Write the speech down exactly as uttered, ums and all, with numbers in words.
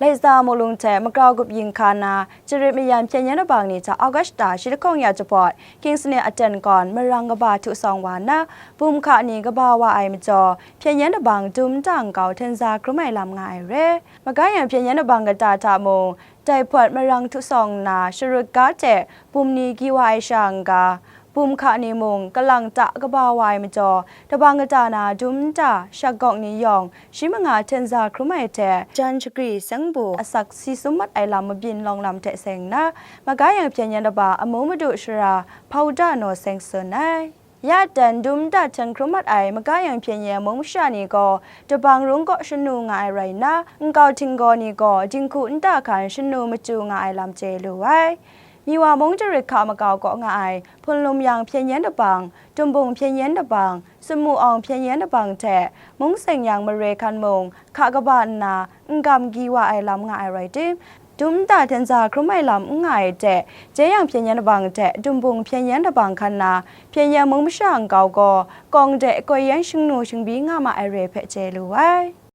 Laiza Muklu hte Magrau Gup Ying hka na, Jarit Mayan Hpyen Yen Dabang ni hta August ta shi lahkawng ya jahpawt, Kings Nit Aten kawn marang kaba htu sawng wa nna, bum hka ni kaba wa ai majaw, Hpyen Yen Dabang dum nta nkau hten za hkrum ai lam nga ai re. Magayang Hpyen Yen Dabang kata hta mung, dai hpawt marang htu sawng nna, sharut ga hte bum ni gyi wa ai sha n-ga, bum hka ni mung kalang ta kaba wa ai majaw, dabang kata na dum nta shakgawk ni yawng shi manga hten za hkrum ai hte, jan shagri seng bu asak si sum mat ai lam mabyin lawng lam hte seng nna, Magayang Hpyen Yen Dabang amu madu shara Hpawda Naw Seng tsun ai. Ya dan dum nta hten hkrum mat ai Magayang Hpyen Yen mung masha ni gaw, dabang rung kaw shanu nga ai rai nna, nkau htinggaw ni gaw dinghku nta hkan shanu machyu nga ai lam chye lu ai. Miwa mung jarit hka makau kaw nga ai, Hpun Lum Yang Hpyen Yen Dabang, Dumbung Hpyen Yen Dabang, Summu Awng Hpyen Yen Dabang hte, mung seng yang mare hkan mung, hka kaba nna, n-gam gyi wa ai lam nga ai rai tim, dum nta hten za hkrum ai lam n nga ai hte, Jeyang Hpyen Yen Dabang hte Dumbung Hpyen Yen Dabang hkan na, Hpyen Yen mung masha nkau gaw, kawng de koi yan shingnu shingbi nga ma ai re hpe chye lu ai.